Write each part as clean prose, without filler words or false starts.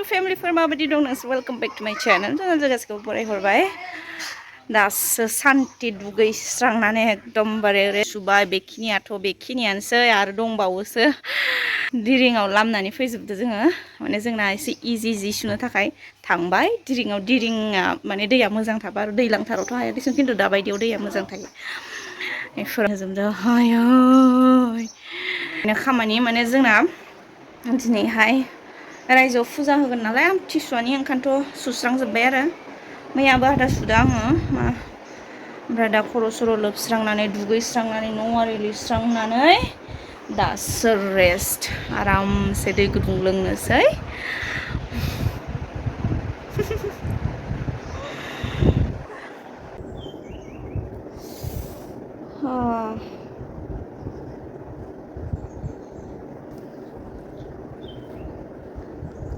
फेमिलिफोर माबायदि दं नोंसोर वेलकम बेक टु माय चेनेल गासिखौबो बरायहरबाय दासो सान्थि दुगैस्रांनानै एकदमबारे सुबाय बेखिनियानोसै आरो दंबावोसो दिरिङाव लामनानै फैजोबदो जोङो माने जोंना एसे इजि सुनो थाखाय थांबाय दिरिङा माने दैया मोजां थाबा आरो दैलांथारावथ' हाया दिसुन खिन्थु दाबायदियाव दैया मोजां थायो बेफोर होजोबदो हाय खामानि माने जोंना दिनैहाय रायजोआव फुजा होगोन नालाय आमथिसुवानि ओंखायनोथ' सुस्रांजोब्बाय आरो मैयाबो आदा सुदो आङो ओमफ्राय दा खर' सर' लोबस्रांनानै दुगैस्रांनानै न' आरि लिरस्रांनानै दासो रेस्ट आरामसे दै गुदुं लोंनोसै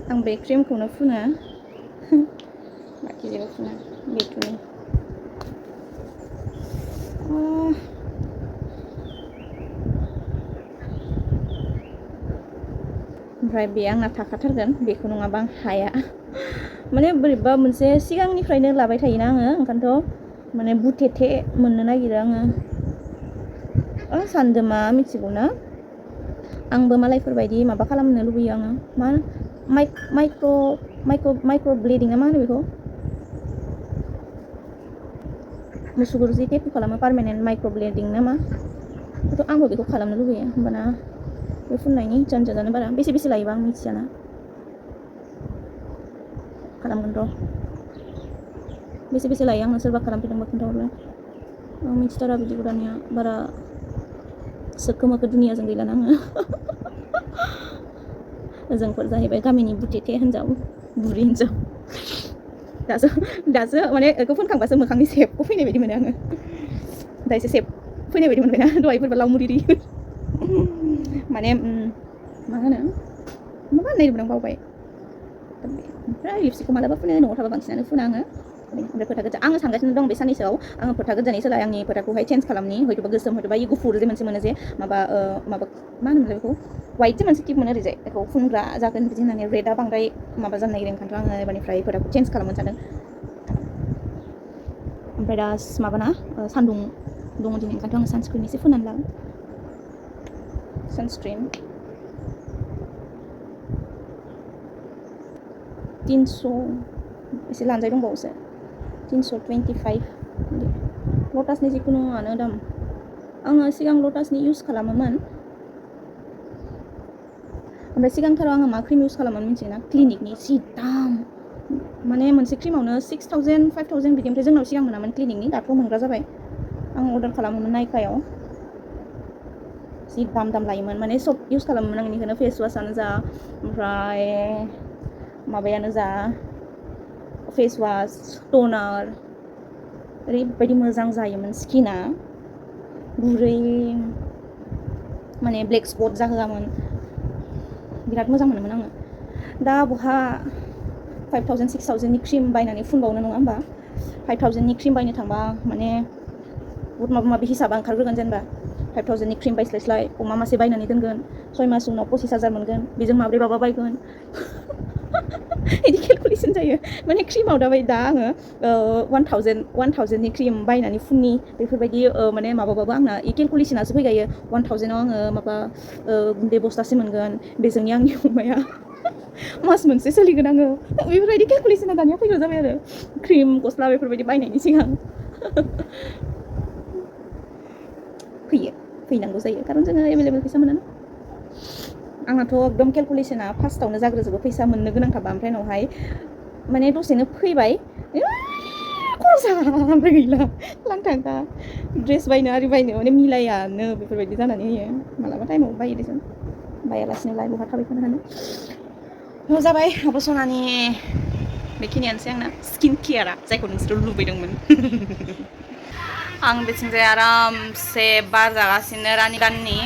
आं बे क्रिमखौनो फुनो बाखि जेबो फुना बेखौनो ओमफ्राय बे आंना थाखाथारगोन बेखौ नङाबा आं हाया माने बोरैबा मोनसे सिगांनिफ्रायनो लाबाय थायोना आङो ओंखायनोथ' माने बुथेथे मोननो नागिरो आङो सानदों मा मिथिगौ ना आंबो मालायफोरबायदि माबा खालामनो लुबैयो आङो मा माइक्र' ब्लेडिं ना मा होनो बेखौ मुसुगुर जि टेटु खालामो पार्मानेन्ट माइक्र' ब्लेडिं ना मा आंबो बेखौ खालामनो लुबैयो होमबाना बे फुननायनि जानजानो बारा बेसे लायोबा आं मिथियाना खालामगोन र' बेसे लायो आंनो सोरबा खालामफैदोंबा खोन्थाहरलाय आं मिथिथारा बिदिखौ दानिया बारा सोखो मोखो दुनियाजों गैलाना आङो जोंफोर जाहैबाय गामिनि बुथेथे हिनजाव बुरि हिनजाव दासो माने बेखौ फुनखांबासो मोखांनि सेपखौ फैनाय बायदि मोनो आङो दा एसे सेप फैनाय बायदि मोनबायना दहायफोरबा लावमुरि माने मा होनो माबा होननायदोंमोन आं बावबाय ओमफ्राय लिपस्टिकखौ मालाबा फुनो न'आव थाबा बांसिनानो फुना आङो ओमफ्राय फोथा गोजा आङो सानगासिनो दं बे साननैसोआव आङो फोथा गोजानि सोलाय आंनि फोथाखौहाय चेन्ज खालामनि हयथ'बा गोसोम हयथ'बा गुफुर जे मोनसे मोनो जे माबा मा होनोमोनलाय बेखौ वाइट जे मोनसे टिप मोनो ओरैजाय बेखौ फुनग्रा जागोन बिदि होननानै रेडआ बांद्राय माबा जानो नागिरदों ओंखायनोथ' आङो एबारनिफ्राय फोथाखौ चेन्ज खालामनो सानदों ओमफ्राय दा माबाना सान्दुं दङ दिनै ओंखायनोथ' आङो सानस्क्रिन एसे फुननानै लागोन सानस्क्रिन 300 एसे लानजाय दंबावोसो 325 लटासनि जिखुनुआनो दाम आङो सिगां लटासनि इउज खालामोमोन ओमफ्राय सिगांथाराव आङो मा क्रिम इउज खालामोमोन मिथियोना क्लिनिकनि जि दाम माने मोनसे क्रिमावनो 6000 5000 बिदि ओमफ्राय जोंनाव सिगां मोनामोन क्लिनिकनि दाथ' मोनग्रा जाबाय आं अर्डार खालामोमोन नायकायाव जि दाम लायोमोन माने सब इउज खालामोमोन आं बेनिखायनो फेस वासआनो जा ओमफ्राय माबायानो जा फेस वास टनार ओरैबायदि मोजां जायोमोन स्किना गुरै माने ब्लेक स्पट जाहोआमोन बिराद मोजां मोनोमोन आङो दा बहा 5000 6000नि क्रिम बायनानै फुनबावनो नङा होमबा 5000नि क्रिम बायनो थांबा माने बहुत माबा माबि हिसाबा ओंखारग्रोगोन जेनेबा 5000नि क्रिम बायस्लायस्लाय अमा मासे बायनानै दोनगोन 6 मास उनाव 25000 मोनगोन बेजों माब्रै माबा बायगोन बिदि केलकुलेसन जायो माने क्रिमाव दा आङो 1000नि क्रिम बायनानै फुननि बेफोरबायदि माने माबाबाबो आंना इ केलकुलेसनासो फैखायो 1000आव आङो माबा गुन्दै बस्थासे मोनगोन बेजोंनि आंनि अमाया मास मोनसे सोलिगोन आङो बेफोरबायदि केलकुलेसना दानिया फैग्रा जाबाय आरो क्रिम गस्ला बेफोरबायदि बायनायनि सिगां फैनांगौ जायो खारन जोङो एभेलेबेल फैसा मोना आंनाथ' एकदम केलकुलेसना फार्स्टआवनो जाग्रोजोबो फैसा मोननो गोनां थाबा ओमफ्राय उनावहाय माने दसेनो फैबाय खरसा ओमफ्राय गैला लांथांखा ड्रेस बायनो आरि बायनो माने मिलायानो बेफोरबायदि जानानै होयो मालाबा टाइमाव बायो देसन बायालासिनो लाय बहा थाबाय थानो हानो जाबाय आब' सनानि बेखिनियानोसै आंना स्किन केयारा जायखौ नोंसोर लुबैदोंमोन आं बिथिंजाय आरामसे बार जागासिनो रानि गाननि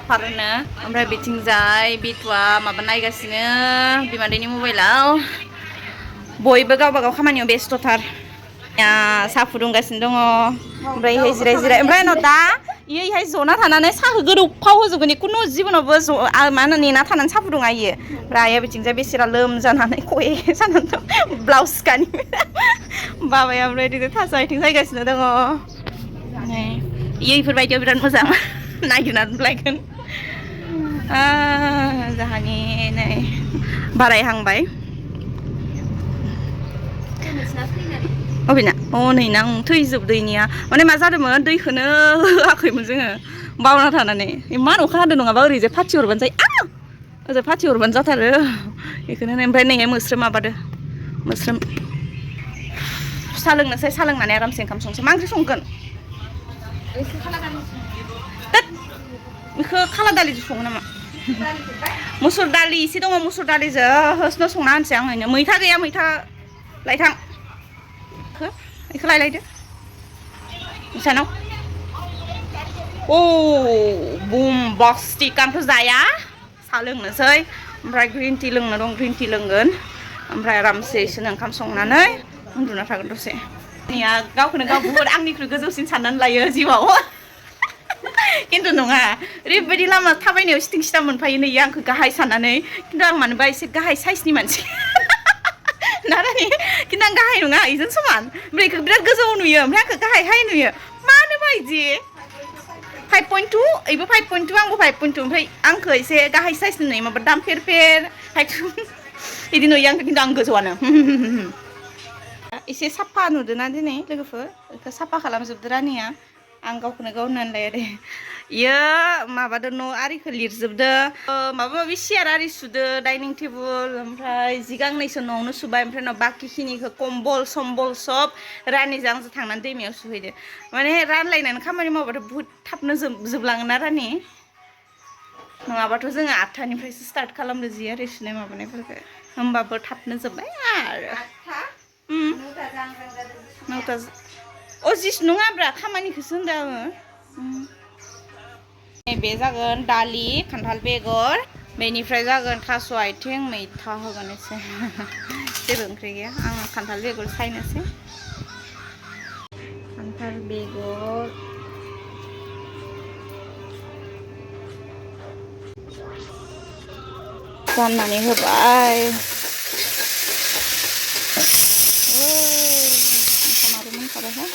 फारनो ओमफ्राय बिथिंजाय बिथुआ माबा नायगासिनो बिमादैनि मबाइलाव बयबो गावबा गाव खामानियाव बेस्थ'थार साहा फुदुंगासिनो दङ ओमफ्राय जिराय जिराय ओमफ्राय उनाव दा इयोहाय जना थानानै साहा गोदौफाव होजोबगोन खुनु जिबनावबो मा होनो नेना थानानै साहा फुदुङा इयो ओमफ्राय आइया बिथिंजाय बेसेरा लोमजानानै खये जानानै ब्लाउस गानि बाबाया ओमफ्राय बिदिनो थास' आथिं सायगासिनो दङ इयो इफोरबायदियाव बिराद मोजां नागिरनानै लायगोन जाहानि नै बारायहांबाय अबेना नै ना थैजोबदो इनिया माने मा जादोंमोन दैखौनो होआखैमोन जोङो बावना थानानै इमान अखा हादों नङाबा ओरैजाय फाथि हरबानो जायो ओजों फाथि हरबानो जाथारो बेखौनो ओमफ्राय नै मोस्रोम माबादो मोस्रोम साहा लोंनोसै साहा लोंनानै आरामसे ओंखाम संसै मा ओंख्रि संगोन बेखौ खाला दालिजों सङो नामा मुसुर दालि एसे दङ मुसुर दालिजों होसनो संना होनसै आं ओरैनो मैथा गैया मैथा लायथां बेखौ लायलायदो नोंसानाव बम्बास्टिक आंथ' जाया साहा लोंनोसै ओमफ्राय ग्रिन टि लोंनो दं ग्रिन टि लोंगोन ओमफ्राय आरामसे इसोरनो ओंखाम संनानै उन्दुना थागोन दसे निया गावखौनो गाव बुहुद आंनिख्रुइ गोजौसिन साननानै लायो जिउआव खिन्थु नङा ओरैबायदि लामा थाबायनायाव सिथिं सिथा मोनफायो नै आंखौ गाहाय साननानै खिन्थु आं मानोबा एसे गाहाय साइसनि मानसि नारानि खिन्थु आं गाहाय नङा इजों समान ओमफ्राय इखौ बिराद गोजौ नुयो ओमफ्राय आंखौ गाहाय हाय नुयो मानोबा इदि 5.2 इबो 5.2 आंबो 5.2 ओमफ्राय आंखौ एसे गाहाय साइसनि नुयो माबा दाम फेर बिदि नुयो आंखौ खिन्थु आं गोजौआनो एसे साफा नुदोंना दिनै लोगोफोर बेखौ साफा खालामजोबदो रानिया आं गावखौनो गाव होननानै लाया दे इयो माबादो न' आरिखौ लिरजोबदो माबा माबि सियार आरि सुदो डाइनिं टेबोल ओमफ्राय जि गांनैसो न'आवनो सुबाय ओमफ्राय उनाव बाखिखिनिखौ कम्बल सम्बल सब रानिजों आंजों थांनानै दैमायाव सुहैदो माने रानलायनानै खामानि मावबाथ' बुहुद थाबनो जोबलाङोना रानि नङाबाथ' जोङो 8थानिफ्रायसो स्टार्ट खालामदो जि आरि सुनाय माबानायफोरखौ होमबाबो थाबनो जोब्बाय आरो 9ता जिस नङाब्रा खामानिखौसो होनदों आङो बे जागोन दालि खान्थाल बेगर बेनिफ्राय जागोन थास' आथिं मैथा होगोन एसे जेबो ओंख्रि गैया आं खान्थाल बेगर सायनोसै खान्थाल बेगर जाननानै होबाय ओंखामाबो मोनखाबायहा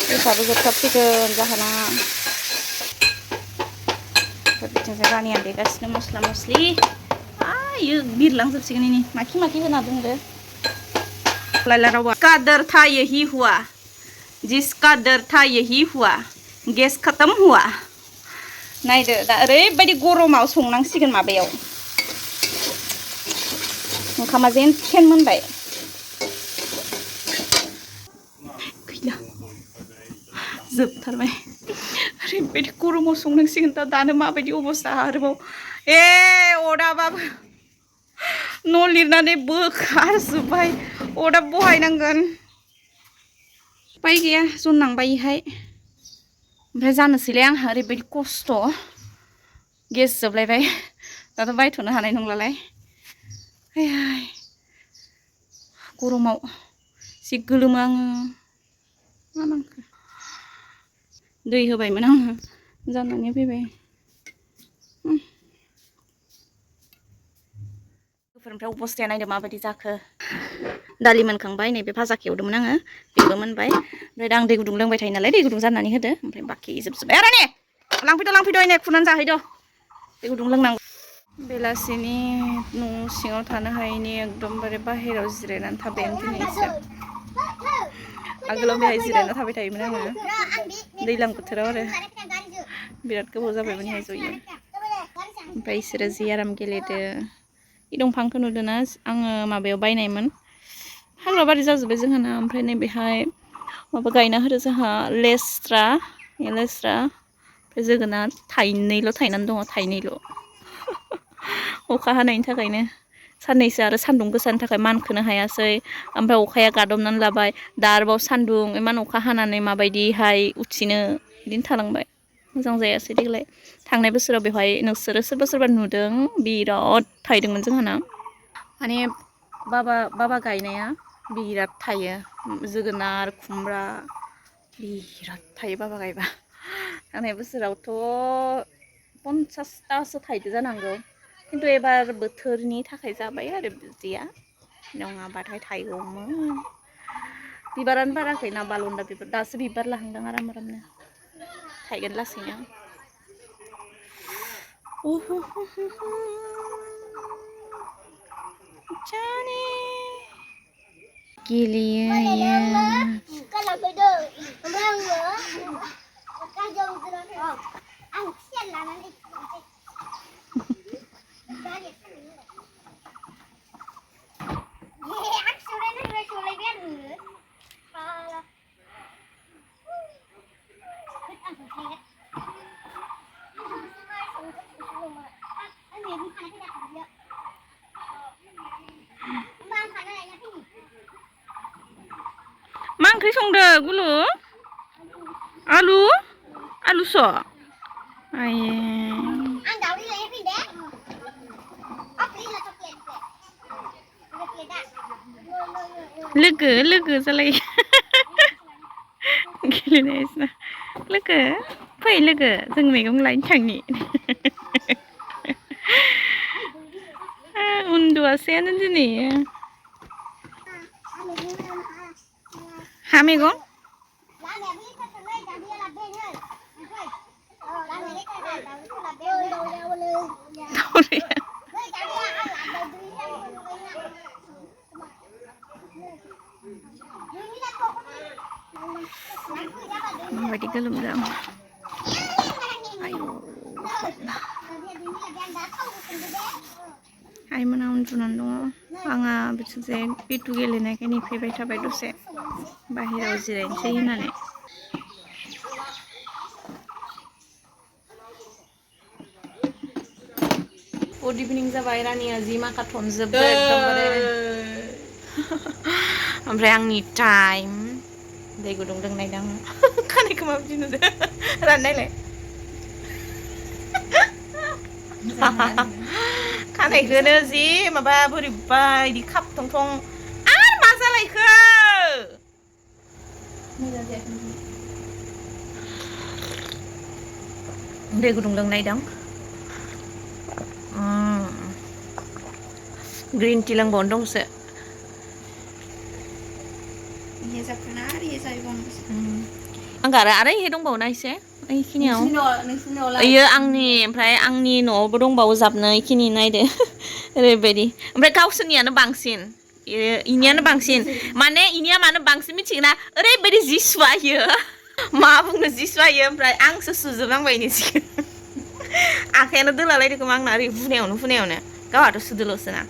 दैफ्राबो जोबथाबसिगोन जाहोना बिथिंजाय रानिया देगासिनो मस्ला मस्लि इयो बिरलांजोबसिगोन इनि माखि होना बुंदो लायला रावा कादर था यही हुआ जिसका डर था यही हुआ गेस खत्म हुआ नायदो दा ओरैबायदि गरमाव संनांसिगोन माबायाव ओंखामा जेन थेन मोनबाय गैला जोबथारबाय ओरैबायदि गरमाव संनांसिगोन दानो माबायदि अबस्था आरोबाव अदाबाबो न' लिरनानै बोखारजोब्बाय अदाब बहायनांगोन उपाय गैया जननांबायहाय ओमफ्राय जानोसैलाय आंहा ओरैबायदि खस्थ' गेस जोबलायबाय दाथ' बायथ'नो हानाय नंलालाय गरमाव जि गोलोमो आङो मा नांखो दै होबायमोन आङो जानानै फैबाय ओमफ्राय अबस्थाया नायदो माबायदि जाखो दालि मोनखांबाय नैबे भाजाखौ एवदोंमोन आङो बेबो मोनबाय ओमफ्राय दा आं दै गुदुं लोंबाय थायो नालाय दै गुदुं जाननानै होदो ओमफ्राय बाखि जोबजोब्बाय आरो ने लांफैद' एने खुरनानै जाहैद' दै गुदुं लोंनांगौ बेलासिनि न' सिङाव थानो हायैनि एकदमबारे बाहेरायाव जिरायनानै थाबाय आं दिनैसो आगोलाव बेहाय जिरायना थाबाय थायोमोन आङो दैज्लां बोथोराव आरो बिराद गोबाव जाबायमोन बेहाय जयो ओमफ्राय इसोरो जि आराम गेलेदो बे दंफांखौ नुदोंना आङो माबायाव बायनायमोन हाग्रा बारि जाजोब्बाय जोंहाना ओमफ्राय नैबेहाय माबा गायना होदो जोंहा लेस्रा ओमफ्राय जोगोनार थाइनैल' थायनानै दङ थाइनैल' अखा हानायनि थाखायनो साननैसो आरो सान्दुं गोसानि थाखाय मानखोनो हायासै ओमफ्राय अखाया गादबनानै लाबाय दा आरोबाव सान्दुं इमान अखा हानानै माबायदिहाय उथिनो बिदिनो थालांबाय मोजां जायासै देग्लाय थांनाय बोसोराव बेवहाय नोंसोरो सोरबा नुदों बिराद थायदोंमोन जोंहाना माने बाबा गायनाया बिराद थायो जोगोनार खुमब्रा बिराद थायो बाबा गायबा थांनाय बोसोरावथ' 50तासो थायदो जानांगौ खिन्थु एबार बोथोरनि थाखाय जाबाय आरो बिदिया नङाबाथाय थायगौमोन बिबारानो बाराखै ना बालन्दा बिबार दासो बिबार लाहांदों आराम आरामनो थायगोन लासैनो जाने गेलेयो मा ओंख्रि संदो गुलु आलुस' आये लोगो जालाय गेलेनायसना लोगो फै लोगो जों मैगं लायनो थांनि उन्दुआसैयानो दिनै हा मैगं माबायदि गोलोमदों आयौ आइमोना उन्दुनानै दङ आंहा बिसोरजों पिटु गेलेनायखाय नेफैबाय थाबाय दसे बाहेरायाव जिरायनोसै होननानै गुड इभिनिं जाबाय रानिया जि माखा थनजोबदो एकदमबारे ओमफ्राय आंनि टाइम दै गुदुं लोंनायदों खानायखौ माबायदि नुदो राननायलाय खानायखौनो जि माबा बोरैबा इदि खाबथं थं आरो मा जालायखो दै गुदुं लोंनायदों ग्रीन टी लोंबावनो दंसो आं आरो इहे दंबावोना एसे इखिनियाव इयो आंनि ओमफ्राय आंनि न'आवबो दंबावो जाबनो इखिनि नायदो ओरैबायदि ओमफ्राय गावसोरनियानो बांसिन इनियानो बांसिन माने इनिया मानो बांसिन मिथिगोना ओरैबायदि जि सुवायो मा बुंनो जि सुवायो ओमफ्राय आंसो सुजोबनांबाय इनि जिखौ आखायानो दोलालायदों खोमा आंना ओरै हुनायावनो गावहाथ' सुदोल'सोना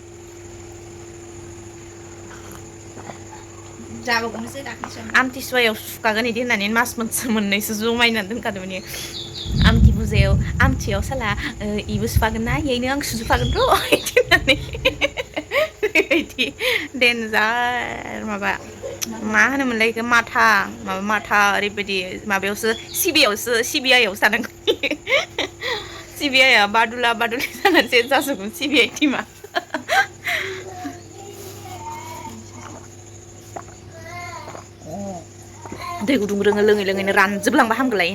आमथिसुवायाव सुखागोन इदि होननानै मास मोननैसो जमायनानै दोनखादोंमोन इयो आमथि फुजायाव आमथियाव साला इबो सुफागोन ना इयैनो आं सुजोबफागोन र' इदि होननानै इदि देन्जार माबा मा होनोमोनलाय इखो माथा ओरैबायदि माबायावसो सिबिआइयावसो थानांगौ सिबिआइया बादुला जानानै सेस जाजोबगोन सिबिआइ टिमा दै गुदुं लोङै लोङैनो रानजोबलांबा हामगौलाय